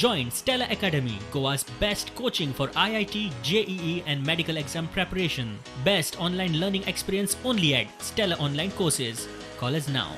Join Stellar Academy, Goa's best coaching for IIT, JEE and medical exam preparation. Best online learning experience only at Stellar Online Courses. Call us now.